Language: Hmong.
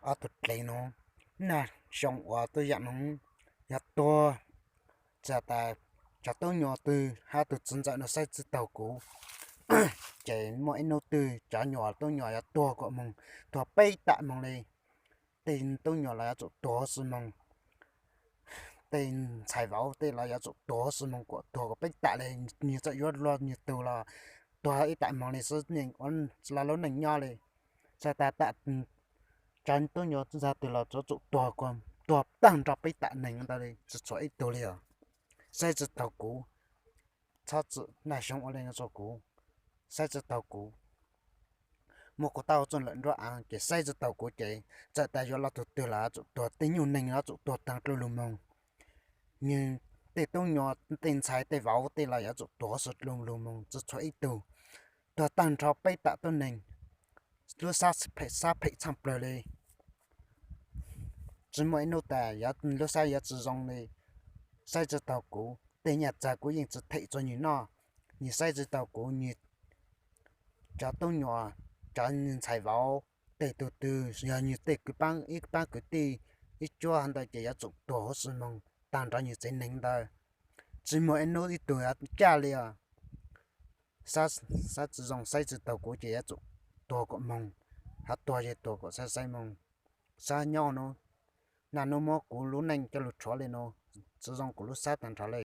ob tug dlev no, nag xyoo uas tuaj yaam no yog tuag, txawm tas cov tub nyuas twg hab tug txiv ntxawm no saib tsi taug kuv, ces muaj ib nub twg cov nyuas tub nyuas yuav tuag kuas moog, tuag peb tam moog li. Tej tub nyuas los yuav tsum tuag huv si moog, tej ntxhais vauv tej los yuav tsum tuag huv si moog kuas tuag kuas peb tam li. Nwg txawm yuav luag nwg tug los tuag ib tam moog li xwb, neeg ua lub neej nyob li. Txawm tas tam cov tub nyuas ntxhais twg los yuav tsum tuag, tuag taag nrho peb tam neeg ntawd li, tsi tshuav ib tug li os. Saib tsi taug kuv, txhob txwm nag xyoo ua li no rua kuv, saib tsi taug kuv. Muab kuv tauj txuj lawm nruab aav ces saib tsi taug kuv ces txawm tas yuav los tug twg los yuav tsum tuag, tej nyuj neeg yuav tsum tuag taag dlua lug moog. Nwg tej tub nyuas tej ntxhais tej vauv tej los yuav tsum tuag huv si dlua lug moog tsi tshuav ib tug, tuag taag nrho peb tam tuab neeg. Lub sab phem, sab phem tshaj plawg li. Tsi muaj ib nub tas lub sab yuav tsi zoo li. Saib tsi taug kuv, tej nyaj txag kuv yeej tsi them rua nwg noj. Nwg saib tsi taug kuv, nwg cov tub nyuas, cov ntxhais vauv, tej tug twg yog nwg tej kwv paab, ib paab kwv tij, ib cuab ntawd ces yuav tsum tuag huv si moog taag nrho nwg tsev neeg ntawd. Tsi muaj ib nub ib tug yuav caj li os. Saib tsi zoo, saib tsi taug kuv ces yuav tsum tuag kuas moog, hab tuag ces tuag kuas saib saib moog. Saib nyob nub, naj nub muab kuv lub neej coj lug rhuav li nub, tsi zoo kuv lub sab taag nrho li.